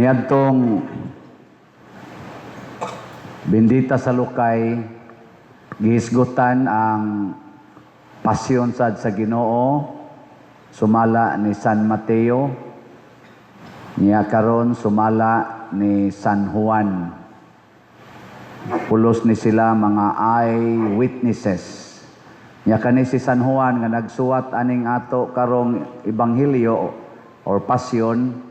Niadtong Bendita sa Lukay, gihisgutan ang pasyon sad sa Ginoo sumala ni San Mateo, niya karon sumala ni San Juan. Pulos ni sila mga eyewitnesses. Nya kani si San Juan nga nagsuwat aning ato karong ebanghelyo or pasyon,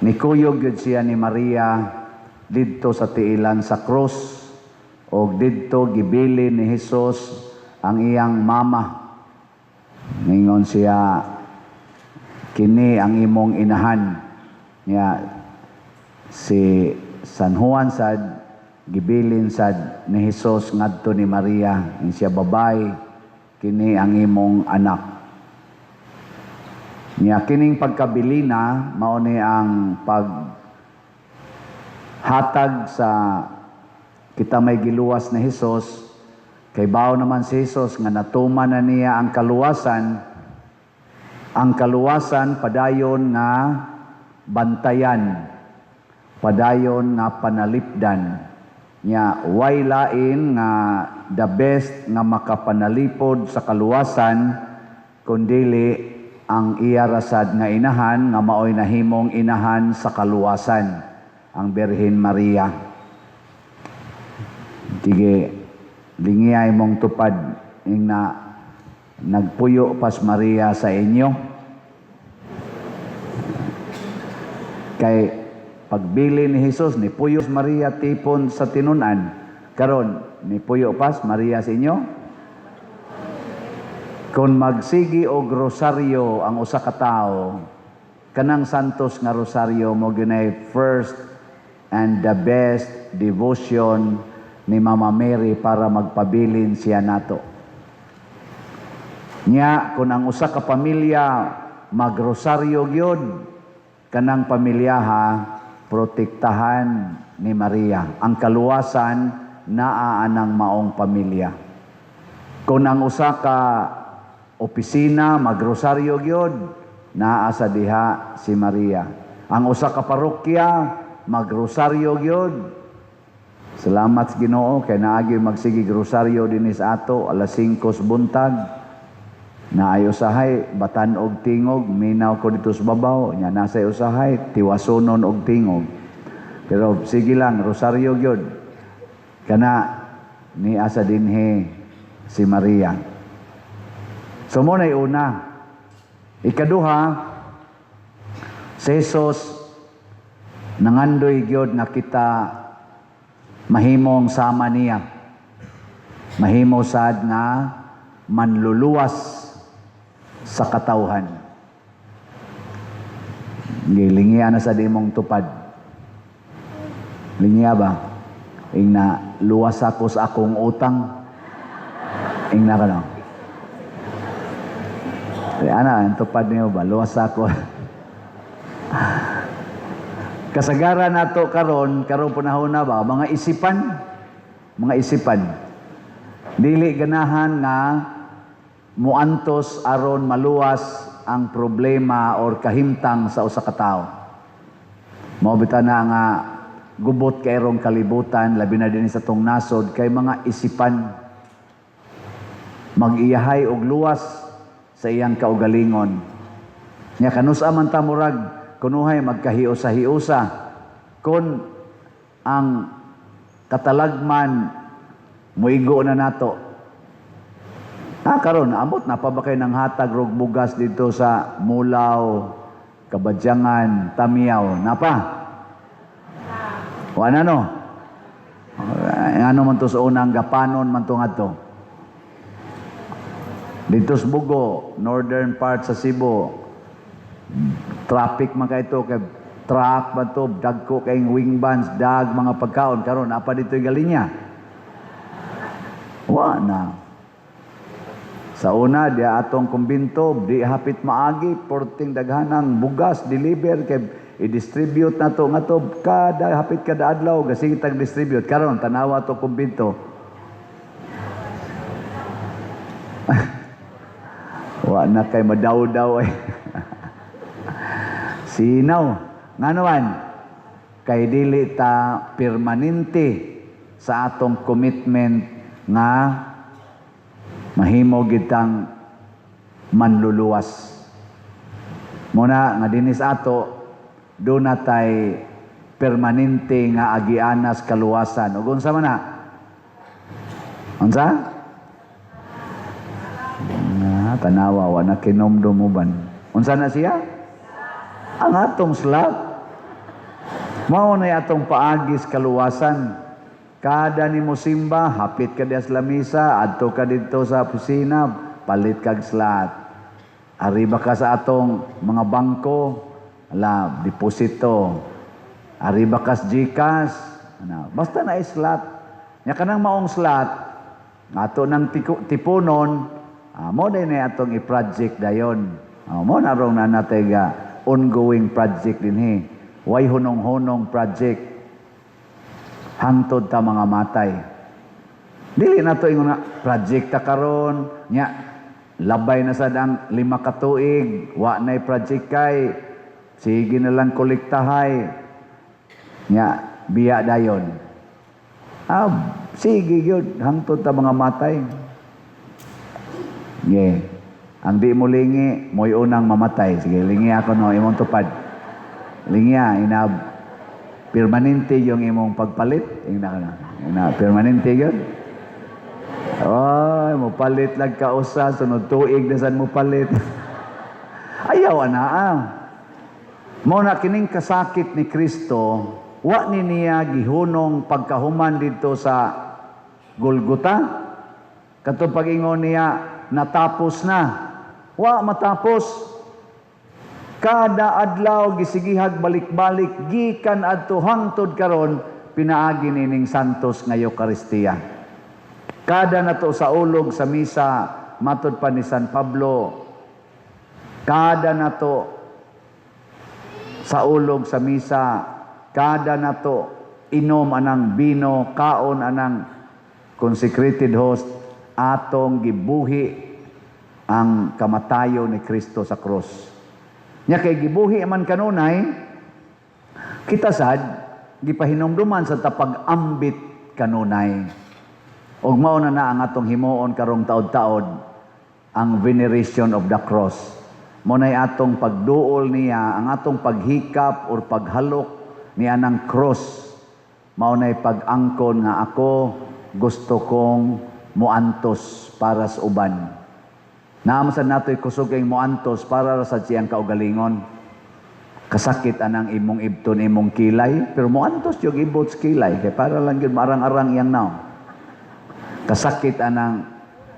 nikuyog gyud siya ni Maria didto sa tiilan sa krus og didto gibili ni Hesus ang iyang mama. Ningon siya, "Kini ang imong inahan." Nya si San Juan sad gibilin sad ni Hesus ngadto ni Maria. Ingon siya, "Babay, kini ang imong anak." Nya kining pagkabilina mao ni ang paghatag sa kita may giluwas ni Hesus, kay bao naman si Hesus nga natuman na niya ang kaluwasan. Ang kaluwasan padayon nga bantayan, padayon nga panalipdan. Nya way lain nga the best nga makapanalipod sa kaluwasan kundili ang iya rasad nga inahan nga maoy nahimong inahan sa kaluwasan, ang Birhen Maria. Sige, lingiyay mong tupad ing na nagpuyo pas Maria sa inyo. Kay pagbili ni Jesus, ni puyo Maria tipon sa tinunan. Karon, ni puyo pas Maria sa inyo? Kung magsigi og rosaryo ang usa ka tawo, kanang Santos nga rosaryo mo ginay first and the best devotion ni Mama Mary para magpabilin siya nato. Nya kung ang usa ka pamilya magrosaryo gyud, kanang pamilyaha protektahan ni Maria. Ang kaluwasan naa anang maong pamilya. Kung ang usa ka opisina magrosaryo gyud, naa sa diha si Maria. Ang usa ka parokya magrosaryo gyud. Salamat sa Ginoo kay naagi magsigig rosaryo dinhi sa ato alas 5 sa buntag. Naay usahay batan og tingog, minaw ko dito sa babaw, nya nasa usahay tiwasonon og tingog. Pero sige lang, rosaryo gyud. Kana ni asa dinhi si Maria. So mo na'y una. Ikaduha, si Jesus nangandoy gyud nga kita mahimong sama niya. Mahimo sad nga manluluwas sa katawhan. Gilingiya na sa imong tupad. Lingiya ba? Ing na luwas ako sa akong utang. Ing na ka no? Kaya ana, ang tupad niyo ba? Luwas ako. Kasagaran nato karon, karon panahon na ba, mga isipan, mga isipan. Dili ganahan nga muantos aron maluwas ang problema or kahimtang sa usa ka tawo. Mao bitaw na nga gubot kayrong kalibutan, labi na din sa tong nasod, kay mga isipan, mag-iyahay og luwas sa iyang kaugalingon. Nya kanusa man ta murag kunuhay magkahiusa-hiusa kon ang katalagman muigo na nato. Ah, karon amot na pa ba kay nang hatag rog bugas dito sa Mulaw, Kabadyangan, Tamiaw? Napa? Wa na, no? Ay, ano man to sa unang gapanon man to ngadto. Dito sa Bugo, northern part sa Cebu, traffic man kay to kay truck man to, dagko kay wing vans, dag mga pagkaon. Karon apa dito yung galinya? Wa na. Sa una, di atong kumbinto, di hapit maagi, porting daghanang bugas, deliver, kay i-distribute na to nga to, kada hapit kada adlaw, gasige tag distribute. Karon tanawa to kumbinto. Wa na kay madaw-daw ay. Sinaw. Ngano man? Kay dili ta permanente sa atong commitment nga mahimo gitang manluluwas. Muna nga dinis ato do na tay permanente nga agianas kaluwasan. Ug unsa man na? Unsa? Nga tanawa, wa na kinomdom mo ban. Unsa na siya? Ang atong slot. Mao na atong paagis kaluwasan. Kada nimo simba, hapit ka diya sa lamisa, adto ka didto sa opisina, palit kag slot. Ariba ka sa atong mga bangko, ala, deposito. Ariba ka sa GCash, ano, basta na slot. Nya kanang maong slot, ato nang tipunon, mo din na atong i-project dayon. Mo na rong na natay ga ongoing project dinhi. Way hunong-hunong project hangtod ta mga matay. Dili na to ingon nga project ta karon, nya labay na sad ang 5 ka tuig, wa nay project kay sige na lang kolektahay. Nya biya dayon. Sige gyud hangtod ta mga matay. Yeah. Ang di mo lingi, mo'y unang mamatay. Sige, lingi ako no, imong tupad. Lingi ah, ina permanente yung imong pagpalit. Ina ka na. Ina permanente yun. Oy, mo palit lang ka usa, sunod tuig na sad mo palit. Ayaw ana ah. Mo na kining kasakit ni Kristo, wa ni niya gihunong pagkahuman didto sa Golgota. Katong pag-ingon niya, "Natapos na." Wa matapos. Kada adlaw gisigihag balik-balik gikan adto hangtod karon pinaagi nining Santos nga Eukaristiya. Kada nato sa ulog sa misa, matod pa ni San Pablo, kada nato sa ulog sa misa, kada nato inom anang bino, kaon anang consecrated host, atong gibuhi ang kamatayo ni Kristo sa krus. Nya kay gibuhi man kanunay, kita sad gipahinumduman sa tapag-ambit kanunay. Ug mao na na ang atong himuon karong taod-taod, ang veneration of the cross. Mo nay atong pagduol niya, ang atong paghikap or paghalok niya ng cross. Mao nay pag-angkon nga ako gusto kong muantos para sa uban. Naa sad nato'y kusog kay muantos para ra sa siyang kaugalingon. Kasakit anang imong ibton imong kilay, pero muantos yung ibot sa kilay kay para lang gyud maarang-arang iyang naong. Kasakit anang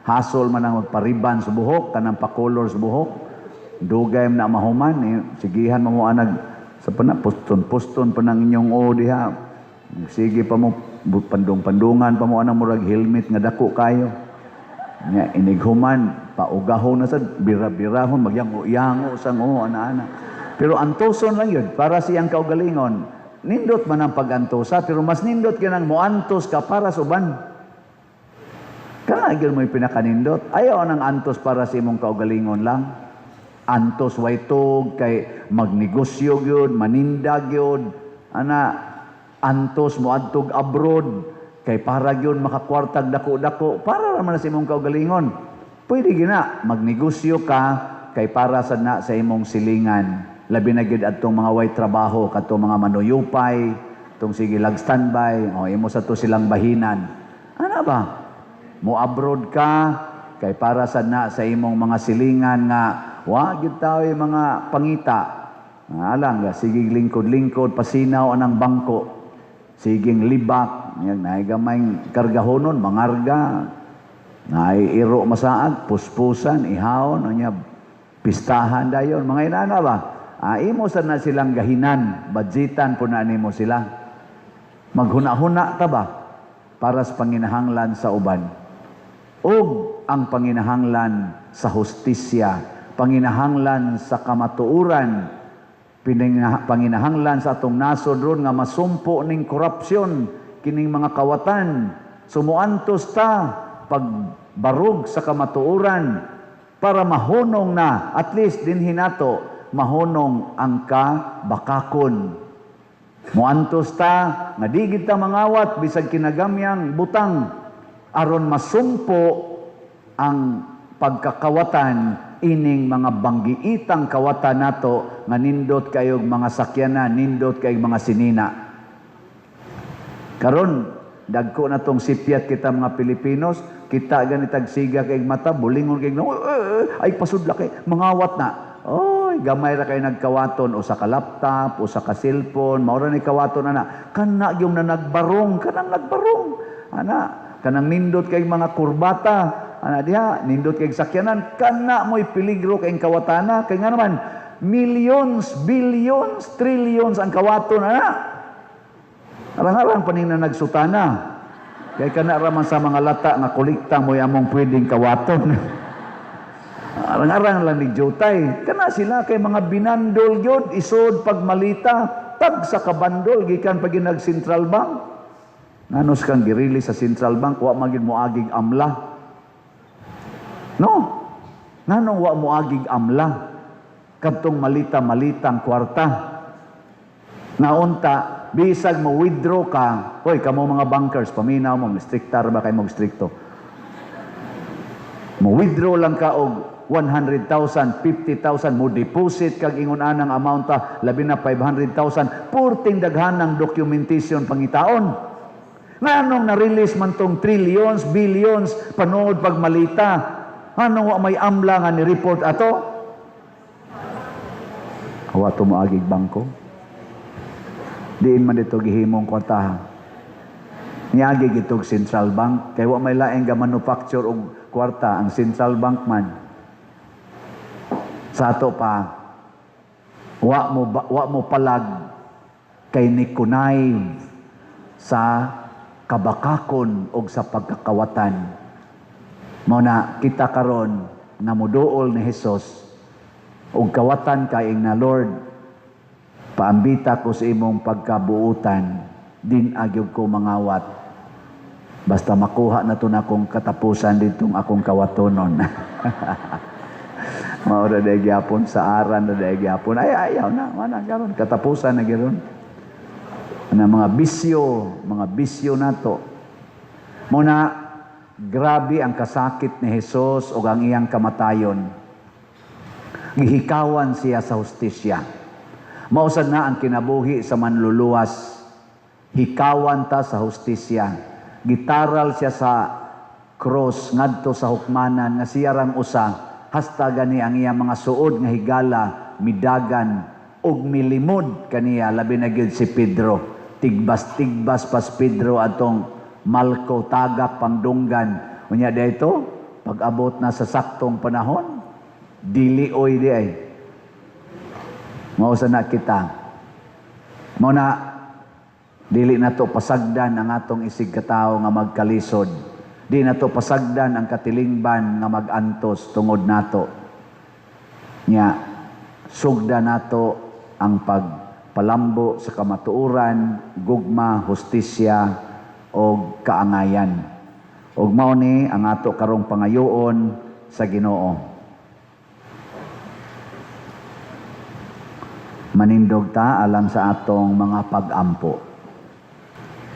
hasol man ang magpariban sa buhok, kanang pakolor sa buhok. Dugay man na mahuman, eh, sigihan mo mo anag sa pana puston-puston pa ng inyong o diha. Sige pa mo pandong-pandungan pa mo anang murag helmet nga dako kayo. Nya inighuman paugahon na sad, bira-birahon, magyango-yango sang o ana-ana. Pero antoson lang yun para siyang kaugalingon. Nindot man ang pag-antosa, pero mas nindot ka nang moantos ka para sa uban. Kana gyud mo'y pinakanindot. Ayaw nang antos para sa imong kaugalingon lang. Antos way tug kay magnegosyo gyud, maninda gyud. Ana, antos mo adtog abroad kay para gyud makakwartag dako-dako para ra man sa imong kaugalingon. Pwede gina magnegosyo ka kay para sa na sa imong silingan. Labi na gyud adtong mga way trabaho, kadtong mga manuyupay, tong sige lag standby, o imo sa to silang bahinan. Ana ba? Mo abroad ka kay para sa na sa imong mga silingan nga wa gyud tao'y mga pangita. Alang ga sige lingkod-lingkod pasinaw anang bangko. Siging libak, yan naay gamay kargahonon, mangarga. Naay iro masaag, puspusan, ihawon, unya pistahan dayon, mga inana ba? Imo sa na silang gahinan, budgetan po na nimo sila. Maghuna-huna ta ba para sa panginahanglan sa uban? Ug ang panginahanglan sa hustisya, panginahanglan sa kamatuoran, panginahanglan sa atong nasod ron nga masumpo ning korupsyon, kining mga kawatan, sumuantos ta pagbarog sa kamatuoran para mahunong na at least dinhi nato mahunong ang kabakakon. Muantos ta nga di gid ta mangawat bisag kinagamyang butang aron masumpo ang pagkakawatan ining mga banggiitang kawatan nato nga nindot kayog mga sakyanan, nindot kayog mga sinina. Karon dagko na tong sipyat kita mga Pilipinos, kita gani tagsiga kay mata, bulingon kay ay pasudla kay mangawat na. Oy, gamay ra kay nagkawaton usa ka laptop, usa ka cellphone, mao ra ni kawaton ana. Kana yung na nagbarong, kanang nagbarong. Ana, kanang nindot kay mga kurbata, ana diha, nindot kay sakyanan, kana mo'y peligro kay kawatana, kay nga naman millions, billions, trillions ang kawaton ana. Arang-arang paning na nagsutana. Kay kana ra man sa mga lata nga kolekta mo'y among pwedeng kawaton. Arang-arang lang ni Jotay. Kana sila kay mga binandol gyud, isod pagmalita, tag sa kabandol gikan pag nag Central Bank. Nganos kang girili sa Central Bank, wa man gyud moagig AMLA. No. Nganong wa moagig AMLA? Kadtong malita-malitang kwarta. Naunta, bisag mo withdraw ka, hoy, kamo mga bankers, paminaw mo, striktar ba kayo mag-strikto? Mo withdraw lang ka og 100,000, 50,000, mo deposit kag ingon anang amount ta, labi na 500,000, purting daghanang documentation pangitaon. Nganong na-release man tong trillions, billions, panood pagmalita? Anong wa may AMLA nga ni-report ato? Wa to moagig bangko. Diin man dito gihimong kwartahan. Niagi gitog Central Bank kay wa may laing ga manufacture og kwarta ang Central Bank man. Sa ato pa wa mo palag kay ni connive sa kabakakon og sa pagkakawatan. Mao na kita karon nga moduol ni Hesus og kawatan kay na, "Lord, paambita ko sa imong pagkabuutan, din agyog ko mangawat. Basta makuha na to na akong katapusan ditong akong kawatonon." Mao ra day gyapon sa aran ra day gyapon. Ay, ayaw na, wala karon katapusan na giron. Na mga bisyo nato. Mao na grabe ang kasakit ni Jesus o ang iyang kamatayon. Gihikawan siya sa hustisya. Mausad na ang kinabuhi sa manluluwas. Hikawan ta sa hustisya. Gitaral siya sa cross ngadto sa hukmanan nga siya rang usa, hasta gani ang iyang mga suod nga higala midagan og milimod kaniya, labi na gyud si Pedro. Tigbas-tigbas pas Pedro atong Malko, tagak pangdunggan. Unya dito, pag abot na sa saktong panahon, dili oy di ay. Mao sa na kita. Mao na dili na to pasagdan ang atong isig katawo nga magkalisod. Di na to pasagdan ang katilingban nga magantos tungod nato. Nya sugda nato ang pagpalambo sa kamatuoran, gugma, hustisya og kaangayan. Og mao ni ang ato karong pangayoon sa Ginoo. Manindog ta alang sa atong mga pag-ampo.